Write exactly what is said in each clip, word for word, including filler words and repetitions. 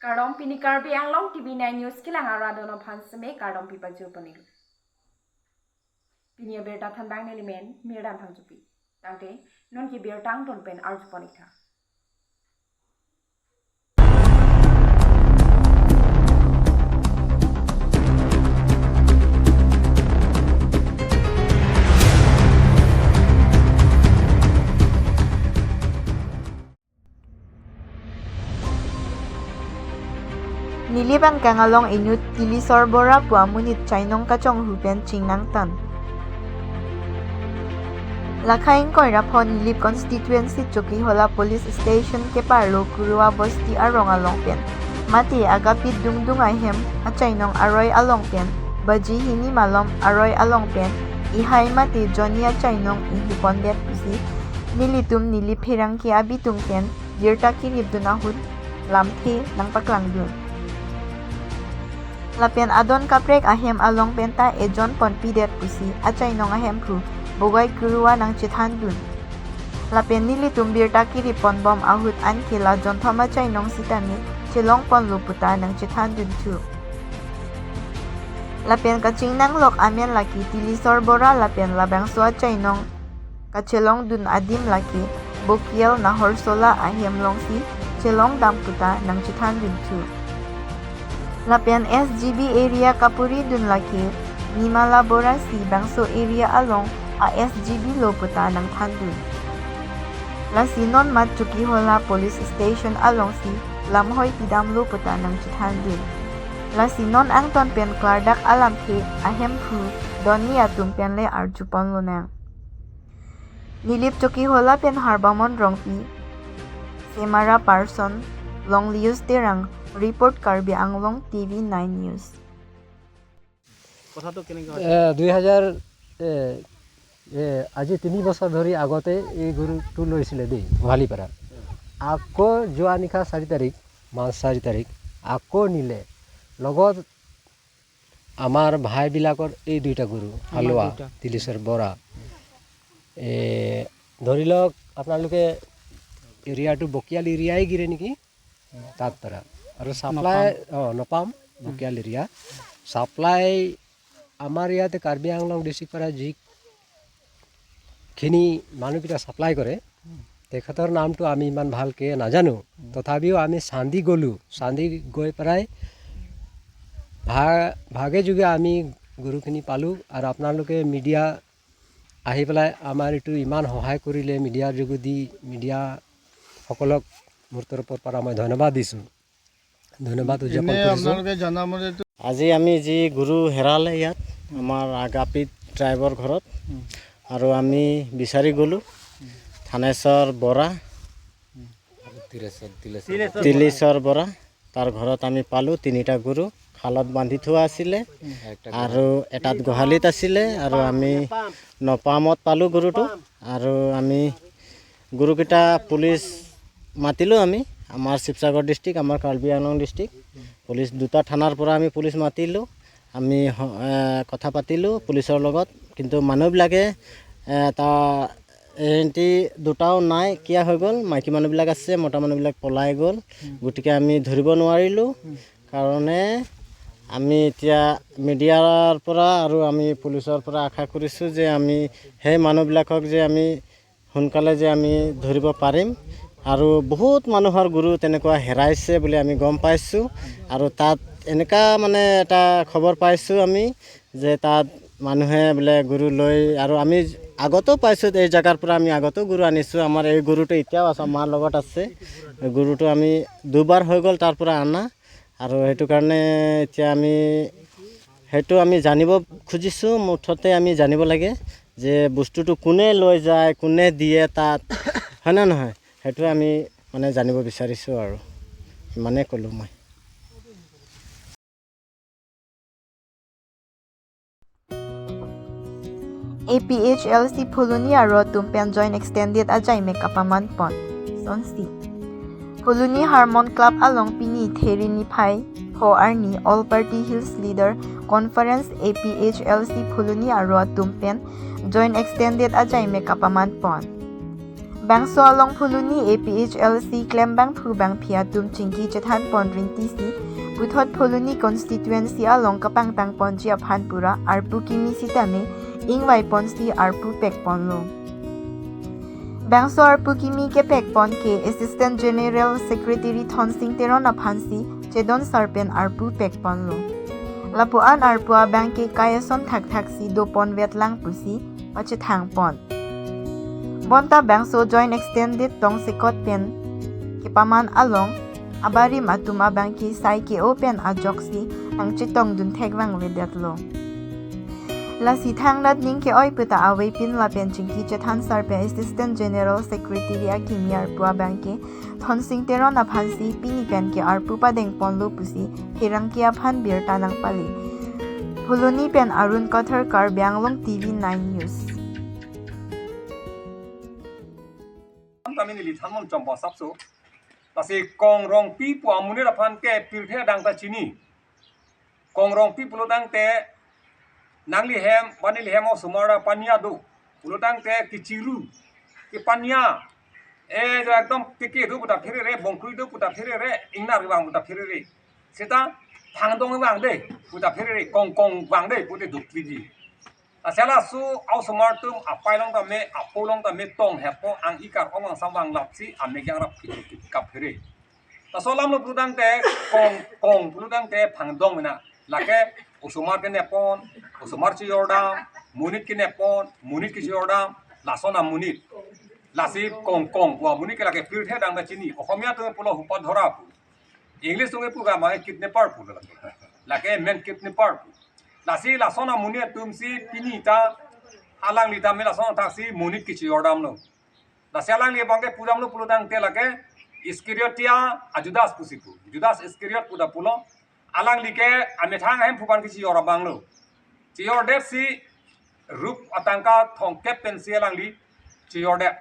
Kardom, pini Karbi Anglong T V nine News kelang arat atum aphan seme kardom pipajir ponlo. Pini abirta thanbang neli men Mirdan Phangchopi. Tangte non ke birta angton pen arju pon-ik tha. Nilip angkang along inut Tilisor Bora pu amonit chainong kachonghu pen chingnang tan. Lakha ingkoi ra pho Nilip constituency Chokihola police station keparlo Kuruwa bosti arong along pen mate agapit dungdung ahem achainong aroi along pen baji hini malom aroi along pen ihai mate jonni achainong inghu pondet pusi nelitum Nilip pherangke abitung pen birta kirip dun ahut lamthe nangpaklang dun. Lapen adon kaprek ahem along penta ejon ponpidet pusi achainong ahemphu Bogoi Kuruwa nangchethan dun. Lapen nelitum birta kirip ponbom ahut anke la jonthom achainong sitame chelong ponlo puta nangchethan dun thu. Lapen kachingnanglok amen lake Tilisor Bora lapen labangso achainong kachelong dun adim lake Bokial Nahorsola ahem alongsi chelong dam puta nangchethan dun thu. Lapen S G B area kapuri dun lake Nimala Bora si bangso area along a S G B lo puta nangthan dun. Lasi non mat Chokihola police station alongsi lamhoi pidamlo puta nangchethan dun. Lasi non angton pen klardak alamthe ahemphu donni atum pen le arju ponlonang. Nilip Chokihola pen Harbamon Rongpi, camera person Longlius Terang, report Karbi Anglong T V nine News. কথাটো কেনেকৈ হৈছে? এ, দুই হাজাৰ, এ, এ, আজি তিনি বছৰ ধৰি আগতে এই গৰুটো লৈছিলে দেই গোহালিৰ পৰা। আকৌ যোৱা নিশা চাৰি তাৰিখ, মাৰ্চ চাৰি তাৰিখ, আকৌ নিলে। লগত আমাৰ ভাইবিলাকৰ এই দুইটা গৰু, আমাৰ হালোৱা, দুইটা। তিলেশ্বৰ বৰা। এ, ধৰি লওক, আপোনালোকে এৰিয়াটো বকিয়াল এৰিয়াই গিৰে নেকি? তাত পৰা। আৰু ছাপ্লাই, নপাম। অ, নপাম, উম। বকিয়াল এৰিয়া। ছাপ্লাই আমাৰ ইয়াতে কাৰ্বি আংলং ডিষ্ট্ৰিক্ট পৰা যিখিনি মানুহকেইটা ছাপ্লাই কৰে, উম। তেখেতৰ নামটো আমি ইমান ভালকে নাজানো। উম। তথাপিও আমি চান্দি গ'লো। চান্দি গৈ পেলাই ভা-, ভাগে যোগে আমি গৰুখিনি পালোঁ। আৰু আপোনালোকে মিডিয়া আহি পেলাই আমাৰ এইটো ইমান সহায় কৰিলে, মিডিয়াৰ যোগেদি মিডিয়াসকলক মোৰ তৰফৰ পৰা মই ধন্যবাদ দিছোঁ। ধন্যবাদ উদযাপন এনে কৰিছোঁ। আপোনালোকে জনামতেতো আজি আমি যি গৰু হেৰালে ইয়াত আমাৰ আগাপিত ট্ৰাইবৰ ঘৰত, উম। আৰু আমি বিচাৰি গ'লো, উম। থানেশ্বৰ বৰা, উম। তিলেশ্বৰ, তিলেশ্বৰ। তিলেশ্বৰ বৰা, তাৰ ঘৰত আমি পালোঁ তিনিটা গৰু, খালত বান্ধি থোৱা আছিলে, উম। আৰু এটাত গোহালিত আছিলে, আৰু আমি নপামত পালোঁ গৰুটো। আৰু আমি গৰুকেইটা পুলিচ মাতিলোঁ আমি, আমাৰ শিৱসাগৰ ডিষ্ট্ৰিক্ট, আমাৰ কাৰ্বি আংলং ডিষ্ট্ৰিক্ট, পুলিচ দুটা থানাৰ পৰা আমি পুলিচ মাতিলোঁ। আমি হ-, এ, কথা পাতিলোঁ পুলিচৰ লগত, কিন্তু মানুহবিলাকে, এ, তা এহেঁতি দুটাও নাই, কিয় হৈ গ'ল? মাইকী মানুহবিলাক আছে, মতা মানুহবিলাক পলাই গ'ল। উম। গতিকে আমি ধৰিব নোৱাৰিলোঁ। উম। কাৰণে আমি এতিয়া মিডিয়াৰ পৰা আৰু আমি পুলিচৰ পৰা আশা কৰিছোঁ যে আমি সেই মানুহবিলাকক যে আমি সোনকালে যে আমি ধৰিব পাৰিম। আৰু বহুত মানুহৰ গৰু তেনেকুৱা হেৰাইছে বুলি আমি গম পাইছোঁ। আৰু তাত এনেকা মানে এটা খবৰ পাইছোঁ আমি যে তাত মানুহে বোলে গৰু লৈ, আৰু আমি আগতেও পাইছোঁ, এই জেগাৰ পৰা আমি আগতেও গৰু আনিছোঁ। আমাৰ এই গৰুটো এতিয়াও আছে, আমাৰ লগত আছে। গৰুটো আমি দুবাৰ হৈ গ'ল তাৰ পৰা অনা। আৰু সেইটো কাৰণে এতিয়া আমি সেইটো আমি জানিব খুজিছোঁ, মুঠতে আমি জানিব লাগে যে বস্তুটো কোনে লৈ যায়, কোনে দিয়ে তাত, হয় নে নহয়? সেইটো আমি মানে জানিব বিচাৰিছোঁ আৰু। ইমানে ক'লোঁ মই। A P H L C Phuloni aro atum pen joint extended ajaimek kapaman pon. Sonsi. Phuloni Harmon Club along pini Theri niphai pho arni All Party Hills Leader Conference A P H L C Phuloni aro atum pen joint extended ajaimek kapaman pon. Bangso along Phuloni A P H L C klembangphu bangphi atum chingki chethan pon rinti si, puthot Phuloni constituency along kapangtang ponji aphan pura arpu kimi sitame ingvai ponsi arpu pek ponlo. Bangso arpu kimi kepek pon ke Assistant General Secretary Thonsing Teron aphansi chedon sar pen arpu pek ponlo. Lapu-an arpu abang ke kai ason thakthak si do pon vet lang pusi pachethang pon. Bonta bangso joint extended tongsekot pen kepaman along abarim atum abang ke sai ke-o pen ajoksi nangchetong dun thek vangvedetlo. Lasi thangnat ning ke-oi puta avepin lapen chingki chethan sar pen Assistant General Secretary akimi arpu abang ke Thonsing Teron aphansi pini pen ke arpu padeng ponlo pusi pherangke aphan birta nangpale. Phuloni pen Arun Kathar, Karbi Anglong T V nine News. Kami neli thanmon chompo sapso. Lasi Kong Rongpi pu amonit aphan ke pirthe adang ta chini. Kong Rongpi pulo tangte nanglihem, ba nelihem osomar pania do pulo tangte kichiru, kepania. E, jo ekdom tiki do puta pherere, bongkrui do puta pherere, ingnar vang puta pherere. Seta phangdong vang de puta pherere, kong kong vang de pute dukri ji. Asala su osomar atum apai along tame, apo along tame tong hepo ang ikar ong angsam vang lapsi amek yang rap kap phere. Laso alam lo pulo tangte kong kong pulo tangte phangdong mena. Lake osomar kenepon, osomar chejordam, monit kenepon, monit kechejordam, lason amonit. Lasi kong kong pu amonit ke lake pirthe adang ta chini. Ohomia atum pulo hupa dhora pu. English atum pu ga ma kidnapper pu lake. Lake men kidnapper pu. Lasi lason amonit atum si pini ta alangli tame lason athak si monit kechejordamlo. Lasi alangli abang ke pudamlo pulo tangte lake Iskariotia a Judas pusi pu. Judas Iskariot puta pulo. Alangli ke amethang ahemphu aphan kechejor abanglo. Chejordet si rup atangka thomkep pensi alangli chejordet.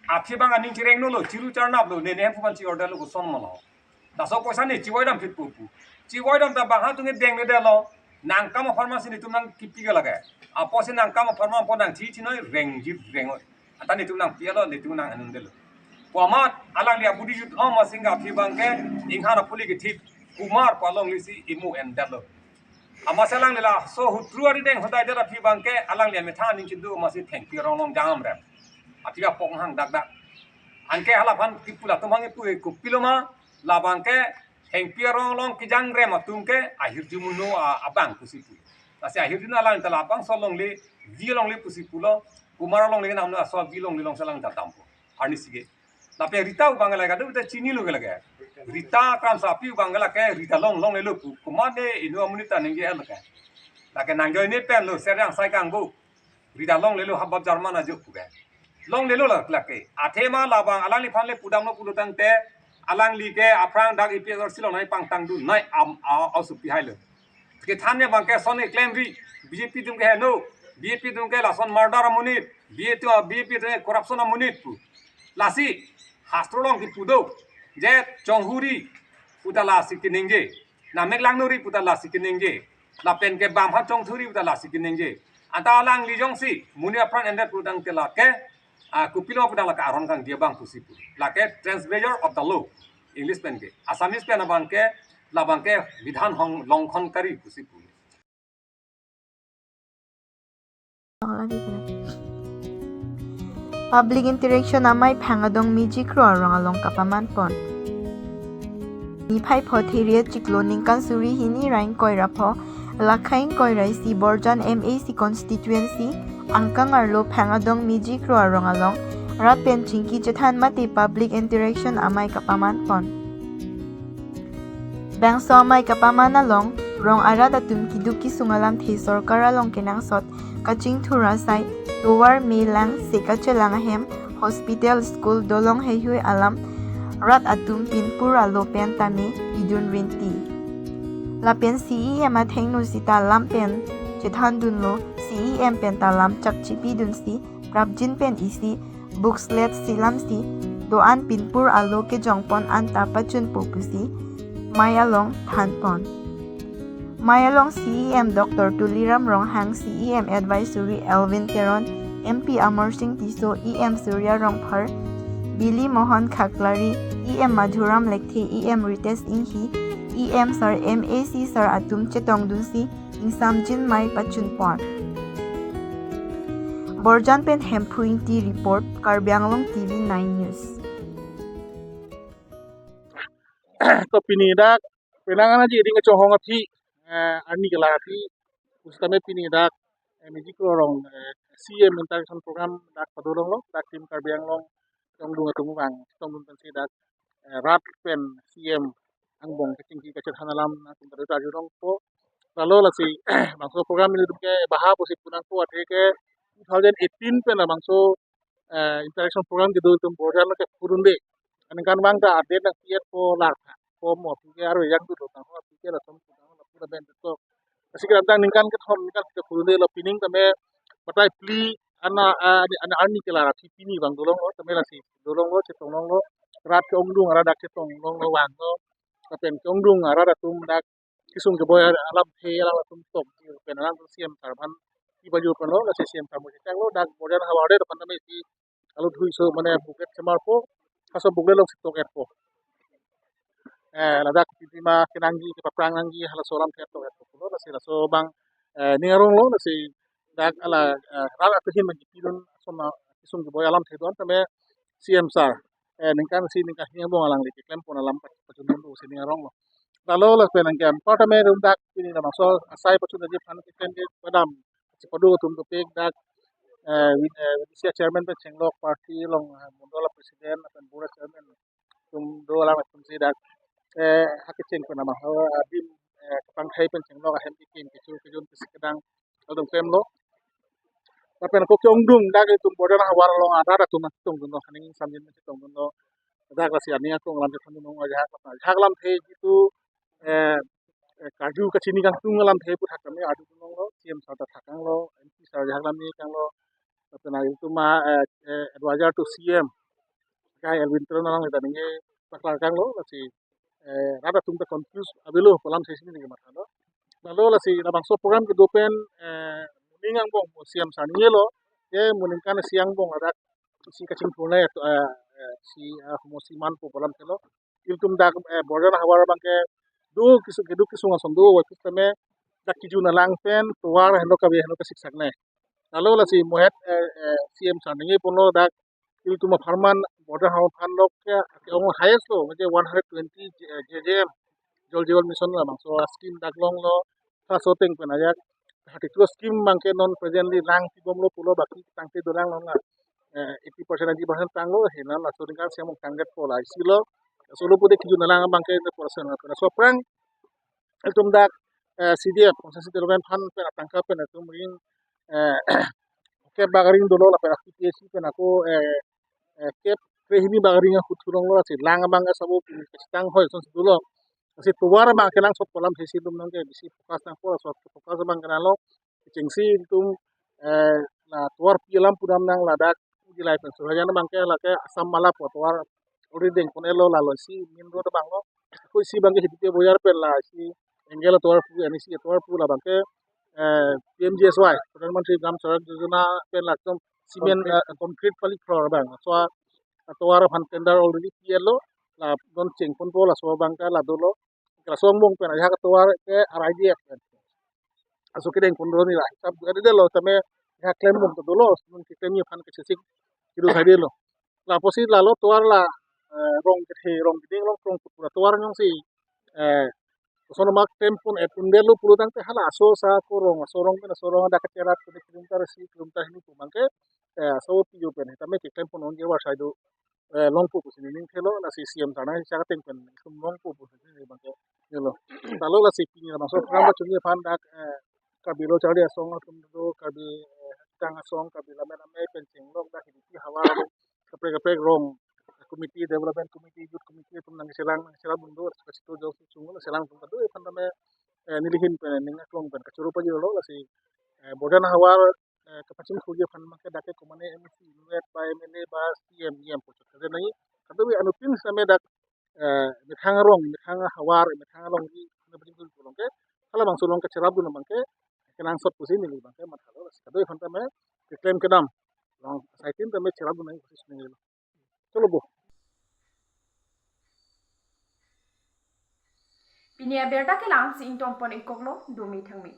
Aphi abang aning chereng nolo, chiru charnap lo, ne ne hemphu aphan chejordetlo koson malo. Laso poisa ne chivoidam phit pu pu. Chivoidam ta bang ha tunge dengledetlo. Nangkam apharman si netum nangkipi ke lake. Apotsi nangkam apharman apot nangchi chinoi rengji rengoi. Anta netum nangpi alo, netum nang anun detlo. Pu amat alangli abudi jut om asing aphi abang ke inghan apuli kethip Kumar pu alongle si imu endetlo. Amatsi alangli laso hutru arideng hodaidet aphi abang ke alangli amethang aning chidu amatsi thengpi arong along jam rem. Aphi apok hang dak dak. Anke hala aphan kipu latum hang ipu kopiloma labang ke thengpi arong along kejang rem atum ke ahirjume no a-, abang pusi pu. Lasi ahirjume alang ta labangso alongle, V alongle pusi pulo, Kumar alongle namno aso V alongle alongsi alang ta dampo. Arni sige. Lapen Rita abang lake do ta chinilo ke lake. Rita Kramsapi abang lake Rita Long longlelo pu. Kumar ne inu amonit ta ningje lake. Lake nangjoine penlo, Serang Saikang bo. Rita longlelo habab German ajo pu ke. Longlelo la lake. Athema labang alangliphan le pudamlo pulo tangte alangli ke aphrang dak A P H L C along nai pangtang dun nai am a, a supi hailo. Kethan ne abang ke son keklemri, B J P atum ke heno, B J P atum ke lason murder amonit, B J P atum, B J P atum ke corruption amonit pu. Lasi hastro along kipu do, je chonghuri puta lasi keningje, namek langnuri puta lasi keningje, lapen ke bam ha chongthuri puta lasi keningje. Anta alangli jongsi monit apran endet pulo tangte lake, ah, kopilo puta lake aron kangdi abang pusi pu. Lake transgressor of the law. English pen ke. Assamese pen abang ke, labang ke bidhan hong longkhon kari pusi pu. Public interaction amei Phang-adong Mejikro arong along kapaman pon. Niphai pho Theriet chiklo ningkan suri hini ra ingkoi ra pho, lakha ingkoi ra isi Borjan M A C constituency, angkang arlo Phang-adong Mejikro arong along, rat pen chingki chethan mate public interaction amei kapaman pon. Bangso amei kapaman along, rong arat atum keduk kesung alamthe sorkar along kenangsot, kachingthur asai, tovar me lang, se kachelang ahem, hospital, school, dolong heihui alam, rat atum pinpur alo pen tame pidun rinti. Lapen C E M athengno sita lam pen chethan dunlo, C E M pen ta lam chakchipi dunsi, prapjin pen isi, booklet selamsi, do-an pinpur alo kejongpon anta pachunpo pusi, mei along thanpon. Mei along C E M Doctor Tuliram Ronghang, C E M Advisory Elwin Teron, M P Amarsing Tisso, E M Surjya Rongphar, Bili Mohan Khaklari, E M Madhuram Lekthe, E M Ritesh Enghi, E M sir, M A C sir atum chetongdunsi ingsamjin mei pachun pon. Borjan pen Hemphu Ingti report, Karbi Anglong T V nine News. To pini dak penang anaji ring kachonghong aphi, eh, arni kelang aphi, pusitame pini dak, eh, Meji Kro arong, eh, C M interaction program dak padolonglo, dak Team Karbi Anglong chetongdun atum vang, chetongdun pensi dak, eh, rat pen C M angbong kachingki kachethan alam atum tadi ta jurong po. Lalo lasi bangso program ilitum ke baha pusi punangpo, athe ke two thousand eighteen pen labangso, eh, interaction program kedo atum Borjan ke purunde. Aningkanvang ta update nangpi-etpo, lar po mo aphi ke aro yang dulu tang ho aphi ke latum putang ho lapu laben to. Lasi kedamtang ningkan kethom ningkan kethom purunde lo, pining tame batai phli ana, ah, ani, ani arni kelang aphi pini vang dolonglo, tame lasi dolonglo, chetonglonglo, rat ke-ongdung arat dak chetonglonglo vanglo, lapen ke-ongdung arat atum dak kesung keboi alamthe alam atum tok pen alam C M sir aphan ibajo penlo, lasi C M sir mo chechaklo, dak Borjan havar det aphan tame si alut hui so mane buklet chemarpo, haso buklet alongsi tok-etpo. Eh, ladak pipima kenangji, kepaprang nangji, halaso alamthe tok-etpo pulo, lasi laso abang, eh, ning aronglo, lasi dak ala, eh, rat atum ahin mangji pidun asoma kesung keboi alamthe do-an tame C M sir, eh, ningkan isi ningkan hini angbong alangli keklem pon alam pachun dun pusi ning aronglo. Lalo lapen anke anpar tame rum dak pini labangso asai pachun aji aphan keklem ke padam chepado atum topik dak, eh, win, eh, V D C chairman pen chenglok, party along, eh, mondol president lapen board chairman atum do alam atum si dak, eh, hakecheng pen ama ho adim, eh, kepangthai pen chenglok ahem kekim kecho kejun kesi kedang atum klemlo. Lapen ako ke-ongdung dak itum Borjan havar along arat atum chetongdunlo, haning ingsamjin chetongdunlo. Dak lasi aning akong alam chetongdunlo, ajahak alamthe jitu, eh, eh, karju kachini kangtung alamthe pu thak tame arjudunlonglo, C M sir ta thakanglo, M P sir ajahak alam ni kanglo, lapen itum a, eh, eh, advisor to C M, kai Elwin Teron alangli ta ningje paklar kanglo, lasi, eh, rat atum ta confuse avelo pu alam sesi neli mathalo. Lalo lasi labangso program kedo pen, eh, mo ning angbong mo C M sir ningjelo, ke mo ningkan isi angbong ladak isi kachingthur nai, eh, eh, si, eh, mo si manpo pu alam chelo. Ilitum dak, eh, Borjan havar abang ke do kesung, kedo kesung ason do, wa pusitame dak kejun alang pen tovar henlo kave henlo kasiksak nai. Lalo lasi mo het, eh, eh, C M sir ningje ponlo dak ilitum apharman Borjan havar aphan lo ke, ke-ong highest lo, maje one hundred twenty J-, eh, J J M, Jal Jeevan Mission labangso scheme dak longlo, halaso ateng pen ajak thirty-two scheme abang ke non presently lang pibomlo pulo, baki tangte dolang non la, eh, eighty percent, ninety percent tanglo, hena laso ningkan siamung tangdet po la isi lo. Solo pude kejun alang abang ke percent na pura. So aphrang itum dak, eh, C D F, Constituency Development Fund pen atangka pen itum ring, eh, kep bak aring dolo lapen aku P H C pen ako, eh, eh, kep krehini bak aring ahut thulonglo, lasi lang abang ke sabo pini kachetang hoi asonsi dolo. Lasi tovar abang kenangsot pu alam sesi itum nangke bisi focus nangpo, laso focus abang kenanglo. Kechengsi itum, eh, la tovar pi alam pudam nang ladak uji lai pen Surhajan abang ke lake Assam Mala pu tovar already dengpon-etlo, lalo isi main road abang lo. Ako isi abang ke Hidipi Bojar pen la isi Engel atovar pu, N E C atovar pu labang ke, eh, P M G S Y, Pradhan Mantri Gram Sadak Yojana pen latum cement, eh, concrete pali crore abang. So atovar aphan tender already pi-etlo, la don chengponpo, laso abang ke la dolo. Laso angbong pen ajahak atovar ke R I D F pen. Laso kedengpon dolo ni la hisap ade delo tame ajahak klembom ta dolo, non keklem aphan kachesik kedo saidelo. Lapusi lalo tovar la, eh, rong kethe, rong keding, rong krong pura tovar jongsi, eh, koson ma klempon-et undelo pulo tangte hala aso sa ako rong, aso rong pen aso rong dak kacherat kede kilometer isi kilometer hini pu abang ke, eh, aso piyo pen tame keklempon onje war saido, eh, longpo pusi ning thelo, lasi C M sir nangchak ateng pen itum longpo pusi ning abang ke nelo. Lalo lasi pini labangso program pachunji aphan dak, eh, Karbi Lo Charli Asong atum do, Karbi, eh, Tang Asong, Karbi Lammet Amei pen chenglok dak Hidipi havar kaprek kaprek rong committee, development committee, youth committee atum nangchelang, nangchelang dun do, kachito jok si chungo, chelang atum kado aphan tame, eh, neli ahin pen ning aklong pen kachoro pajirlo, lasi, eh, Borjan havar, eh, kapachingthurji aphan abang ke dak ke komane M A C, invited by M L A, ba C M, E M pu chot kade nai. Kado anuttin same dak, eh, methang arong, methang havar, methang alongri, kapachingthur along ke halabangso along kacherapdun abang ke kenangsot pusi neli abang ke mathalo, lasi kado aphan tame keklem kedam along asaitin tame cherapdun nangji pusi neli lo. Cholo bo. Pini abirta ke la-ansi ingtonpon-ikoklo, dome thangme.